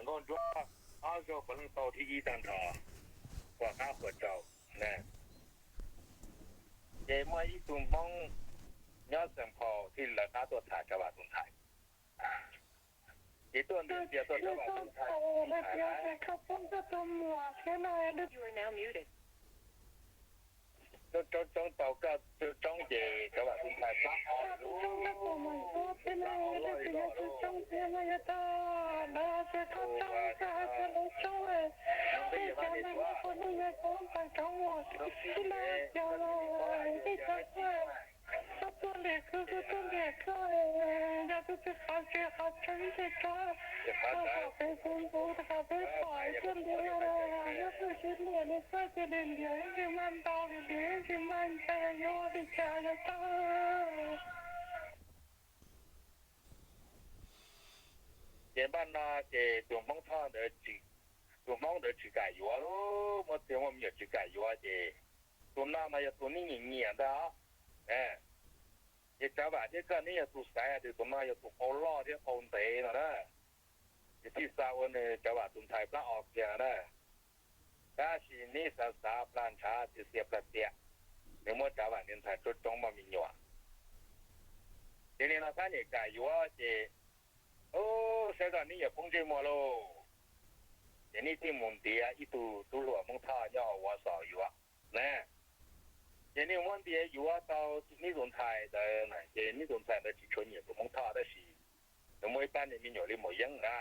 Nkauj Ntsuab ob zaug puav leej tau thib ib tag nrho, huas qab huas tsaus na. Ces muaj ib tug Hmoob nyob Xeem Phaum thiaj li lawv qab tuaj tham Tsav Vam tus ntxhais. Ces tuaj ntxias tuaj Tsav Vam tus ntxhais, tau koj tau tau koj tau tau ces Tsav Vam tus ntxhais plab o loj loj loj. Tuaj liam khwv kuj tuaj liam koj, yog tus twg qhov tsev qhov tseeb ces koj, koj qhov peb kuv nqus, qhov peb pom tuaj liam, yog tus twg liam li koj ces li liam, ib tsis maj ntau li liam, ib tsis maj ntau, yuav ua li cas yuav tau. Ces npaj no ces tus Hmoob Thoj ntawd, tus Hmoob ntawd tsis kam yuav, muaj txiag muaj me nyuam tsis kam yuav ces tus no mas yog tus neb nyiam nyiam ntag. Ces Tsav Vam thiab koj neb yog tus xaiv hais tias tus no yog tus qau loj thiab qau ntev no na, ces thiaj xa ua nws Tsav Vam tus ntxhais plab o kiag no na. Tab sis neb xav xav plag ntshav txias txias plag tias nws muab Tsav Vam niag ntxhais tsuab tsoob moj me nyuam. Ces nim no tab niam kam yuav ces, u, saib zoj neb yuav poob ntsej muag lauj. Ces neb thiaj mus ntiav ib tug tub hluas Hmoob Thoj nyob hauv Wausau yuav na. Ces neb muab ntiav yuav tau neb tus ntxhais ntawd ces neb tus ntxhais ntawd tsis tshua nyiam tus Hmoob Thoj tab sis nws muaj ib pab niag me nyuam li maum yeeb na.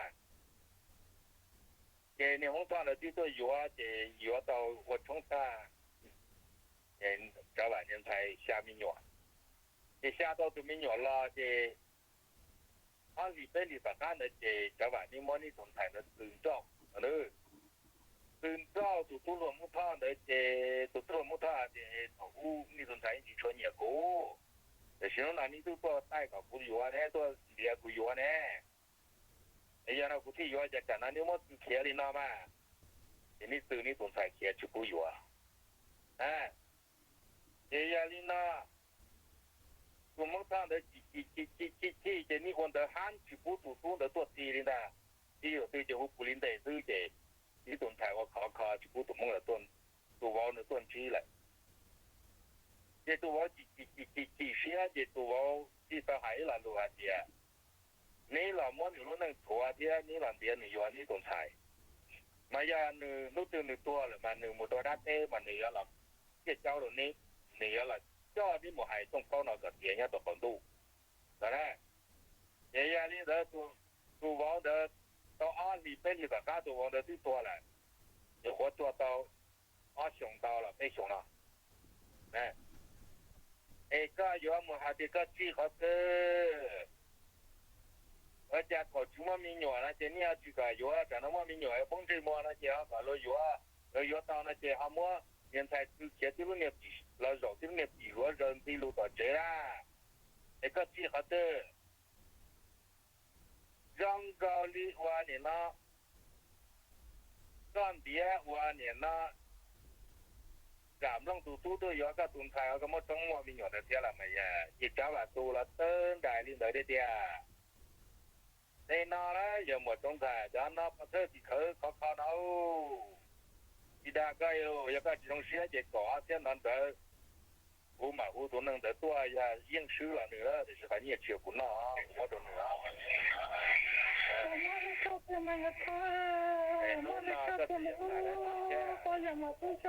Ces niag Hmoob Thoj ntawd twb tuaj yuav ces yuav tau ua tshoob tag, Tsav Vam niag ntxhais xya me nyuam. Ces xya tau tus me nyuam los ces ob hlis peb hlis tom qab ntawd ces Tsav Vam neb muab neb tus ntxhais ntawd txwv nrauj. Txwv nrauj tus tub hluas Hmoob Thoj ntawd ces tus tub hluas Hmoob Thoj hais tias thaum ub neb tus ntxhais yeej tsis tshua nyiam kuv, tiam sis hnub no neb twb tuaj taij kom kuv yuav ne, tuaj ntiav kuv yuav ne. Es yog no kuv thiaj yuav, ces tsam no neb muab txwv khiav li no mas, ces neb txwv neb tus ntxhais khiav tsis pub yuav. Ces yog li no tus Hmoob Thoj ntawd chim chim chim chim ces neb ua ntawd hab tsis pub tus tub ntawd tuaj ti li ntag. Ib yam twg ces hu pus li ntes xwb ces neb tus ntxhais ua khov kho tsis pub tus Hmoob, tus vauv ntawd tuaj ntsib lawm. Ces tus vauv chim chim chim chim siab ces tus vauv thiaj tau hais ib lo lus hais tias, neb los muab nws lub neej rhuav thiab neb los ntiav nws yuav neb tus ntxhais, mas yog nws hnub twg nws tuag lawm mas nws mus rau dab teb mas nws yuav los ciaj caub rau neb, nws yuav los coj neb mus hais tooj plaub no kom tiav nyob rau qaum ntuj no na. Ces yog li ntawd tus vauv ntawd tau ob hlis peb hlis tom qab tus vauv ntawd twb tuag lawm, nyuam qhuav tuag tau ob xyoos ntau los peb xyoos no. Es koj yuav mus hais tias koj tsij qhov twg, ua cas thaum tsis muaj me nyuam no ces nej ho tsis kam yuav, tsam no muaj me nyuam poob ntsej muag no ces ho kom luag yuav, luag yuav tau no ces ho muab niag ntxhais txwv khiav tib lub niag pim los zaum tib lub niag pim hluav zaws ntxi lug tom tsev na. Es koj tsij qhov twg? Zoo nkaus li uas nim no koj ntiav uas nim no Zam Nplooj tus tub tuaj yuav koj tus ntxhais, koj muab tsoob muaj me nyuam ntawd thiab los mas yog ces Tsav Vam tus los tawb nrais li ntawd thiab tiag. Tej no na yog muam Txoov Ntxhais, cov no pov thawj tim khawv khov kho no. Tsis dag koj, yog koj tsis zoo siab ces kaum ob txhiab ntawd ntawd kuv mam hu tus neeg ntawd tuaj, yog yeej swb los nws lawm, tiam sis qhov nyiaj tsis yog kuv noj, kuv muab rau nws. Hnub no koj tsis yog ntxhais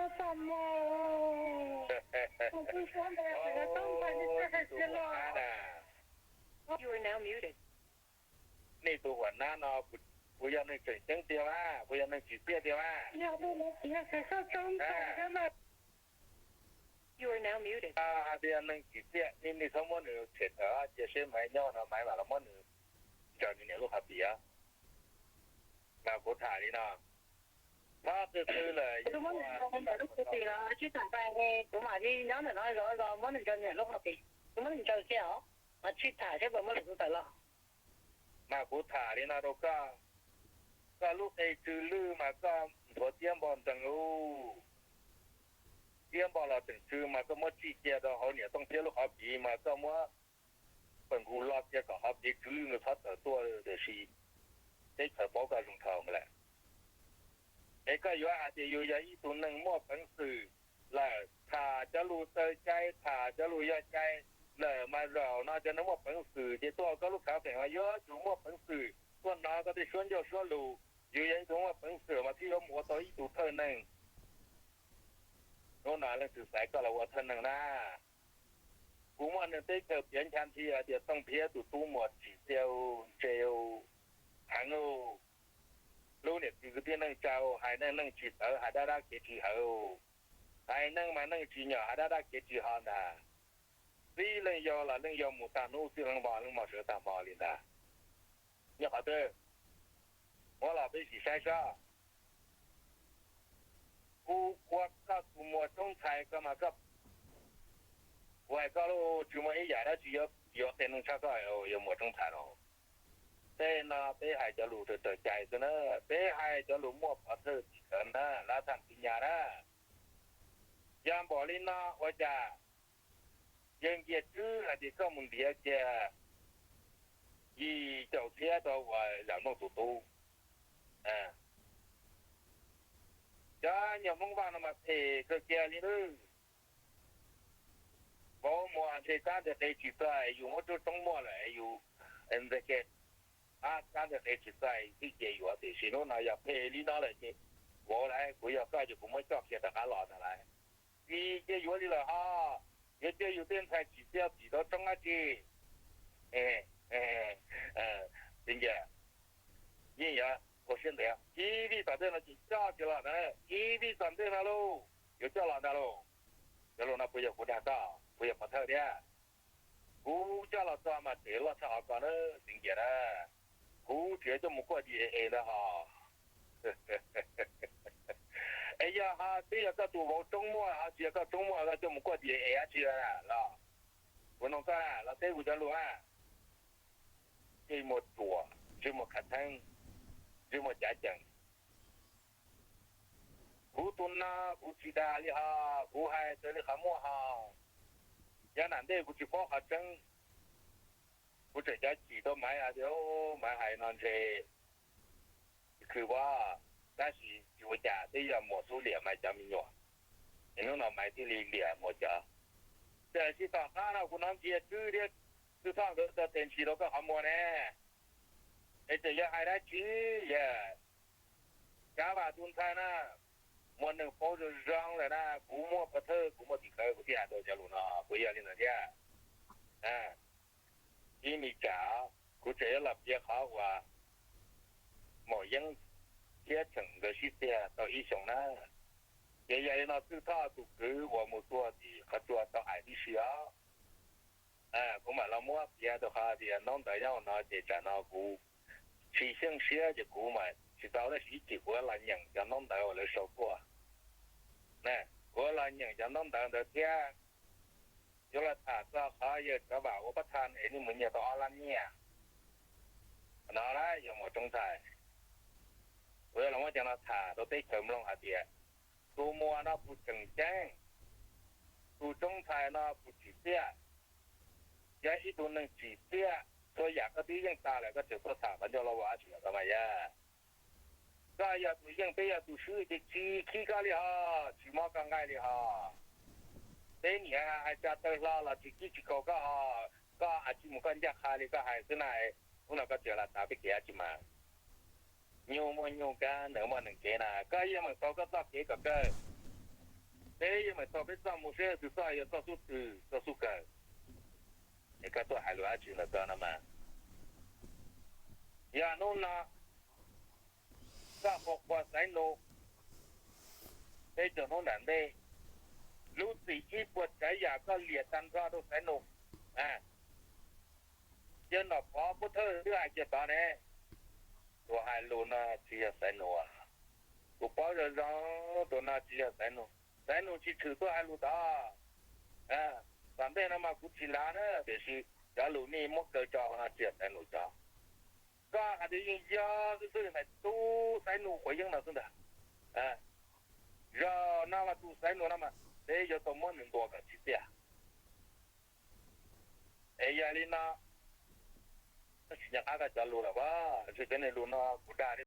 lawm thiab. Nej tus huam nab no puas yog neeg tseem ceeb tiag mas, puas yog neeg tsim txiaj tiag mas? Hais tias neeg tsim txiaj, nej txhob muab nws tshem tawm, cia seb Maiv nyob no Maiv mam los muab nws ntsaws nws niam lub qhov pim. Mas kuv tham li no, txhob qw qw lawm, kuv mam li nyob ntawm no zov zov muab nws ntsaws niam lub qhov pim, kuv muab nws ntsaws kiag os, mas tsis tham seb puas muab lwm tus tawm los. Mas kuv tham li no rau koj, koj lub qe tsw lwj mas koj nthuav tiab npog nrees lauj. Tiab npog los tseem tsw mas koj muab tsij cia rau hauv niam Tooj Phiab lub qhov pim mas koj muab pawg nkuv lo cia kom qhov pim tsw lwj nws txhob tawm tuaj, tiam sis teb chaws paub koj zoo dhau lawm. Koj yuav hais tias yus yog ib tug neeg muaj peev xwm lawm, tham cov lus txawj cai, tham cov lus yog cai lawm mas zaum no cov neeg muaj peev xwm ces tuaj koj lub khav feem mas yuav tsum muaj peev xwm tuaj hnov koj tej suab ncauj suab lus. Yus yog ib tug muaj peev xwm mas thiaj yuav mus ua tau ib tug thawj neeg. Hnub no leej twg xaiv koj los ua thawj neeg na? Kuv muaj neeg teb chaws piav ncha nthi hais tias Tooj Phiab tus tub muaj tsim txiaj ntse heev, lub niam txiv kwv tij neej tsa hais neej neej tsis tawv, hais dab dab kev tsis hawv, hais neej mas neej tsis nyom, hais dab dab kev tsis ho ntag. Txib leej yau los leej yau mus tag hnub, txij leej mos leej mos sawv tag hmo li ntag. Nyob qhov twg? Muab los peb sim saib seb. Kuv ua koj tus muam Tsoob Ntxhais ko mas koj, kuv hais koj lub tsis muaj ib yam dab tsi yuav qhia neeg tshaj koj, yog muam Tsoob Ntxhais los. Tej no peb hais cov lus raws cai xwb na, peb hais cov lus muaj pov thawj tim khawv na, lab thaj ti nyas na. Yog npaum li no ua cas yawg Nkias Tswb hais tias koj mus ntiav kiag yim caum txhiab rau uas Zam Nplooj tus tub? Cov nyuag Hmoob Vaj no mas phem kawg kiag li nawb. Vauv muag ntshe kab ntawd qe tsis txog es yus muab rub roob muaj lawm es yus nteg ke, kab ntawd qe tsis txog twb cia yuav, tiam sis hnub no yog phem li no lawm ces vauv lauj, kuv yog koj ces kuv muab coj kiag rov qab los ntag lauj. Tsis cia yuav li lawm ho, yuav cia yus tej ntxhais tsim txiaj tim tau roob dab tsi? Yeej yog ua siab ntev ib vij tom ntej no ces coj kiag los ntag, ib vij tom ntej no lauj, yuav coj los ntag lauj. Cov lus no puas yog kuv dag koj, puas yog pov thawj thiab? Kuv coj los txog mas tseem loj tshaj qhov ko na, Txiv Nkias na. Kuv tseem yuav coj mus kuaj D N A ntag hos. Es yog ho twb yog koj tus vauv roob muaj ho tsis yog koj roob muaj, koj coj mus kuaj D N A dab tsi los? Kuv nug koj los teb kuv cov lus na. Ntsej muag ruam, ntsej muag khav theeb, ntsej muag cav ceem. Kuv tus no kuv tsis dag li hos, kuv hais raws li qhov muaj hos. Yav nram ntej kuv tsis paub qhov tseeb, kuv tseem cov chim tau Maiv hais tias, Maiv hais no ntshe khwv vab, tab sis tsis ua cas, twb yog muam xub liam Maiv cov me nyuam, es hnub no Maiv thiaj li liam muam cov. Tiam sis tom qab no kuv hnov Nkias Tswb thiab Txwj Thoj nkawd tau tes ntsis rau koj qhov muag ne, es tseem yuav hais dab tsi? Yog Kav Vam tus ntxhais na, muaj neeg paub zoo zoo lawm na, kuv muaj pov thawj, kuv muaj tim khawv, kuv thiaj hais tau cov lus no, puas yog li ntawd thiab? Ib me tsam kuv tseem yuav los piav qhov uas Maum Yeeb thiab Tseem nkawd sib txiag tau ib xyoos na. Ces yog li no Txwj Thoj tus kwv uas mus tua tim qhov tsua tau hais tib si os. Kuv mam los muab piav rau qhov tias noob ntawd nyob hauv no ces tsam no kuv tsis xyeej siab ces kuv mam tsis tau, tab sis ib chim kuv yuav los nyeem cov noob ntawd uas lawv sau tuaj. Kuv yuav los nyeem cov noob ntawd ntawd thiab yuav los tham txog qhov yawg Kav Vam ua pab tha es nej mus nyiag tau ob lab nyiaj no na, yog Maum Tsoob Ntxhais. Kuv yuav los muab cov no tham rau teb chaws mloog hais tias tus muam no puas tseem ceeb, tus Tsoob Ntxhais no puas tsim txiaj. Yog ib tug neeg tsim txiaj, txhua yam koj twb yeej tag lawm koj tseem tuaj tham qhov ncauj loj vog dab tsi los koj mas yog. Koj yog tus yeej, peb yog tus swb ces tsis khib koj li hos, tsis mob koj nqaij li hos. Peb niam hais tsa taw hlo los tsis kib tsis kaus koj hos, koj tsis mus koj ncaj qha li koj hais xwb na. Hnub no koj tseem los tav peb kev dab tsi mas? Nyuj muaj nyuj kab, nees muaj nees kev na, koj yeej meem taug koj txoj kev kom kawg. Peb yeej meem taug peb txoj mus seb leej twg txoj yog txoj xub twg txoj xub kawg. Es koj tuaj hais lus dab tsi ntawm koj no mas? Yog hnub no koj qhuas qhuas Xaiv Nus, peb cov hnub nram ntej, lub txim ib puas tsav yam koj liam tag nrho rau Xaiv Nus. Yawg Nom Pov Pub Thawj twb hais kiag tod ne, tus hais lus no tsis yog Xaiv Nus. Kuv paub zoo zoo tus no tsis yog Xaiv Nus. Xaiv Nus tsis tshwm tuaj hais lus tod. Tom ntej no mas kuv tsis lav na, tiam sis cov lus nej muab kaw tso no tsis yog Xaiv Nus cov. Koj hais tias yeej yog xwb xwb, hais tus Xaiv Nus quav yeeb no xwb ntag. Zaum no mas tus Xaiv Nus no mas peb yuav tau muab nws ntuas kom tsim txiaj. Es yog li no, tsis nco qab koj cov lus lawm as, ntshe cov niag lus no kuv dag li.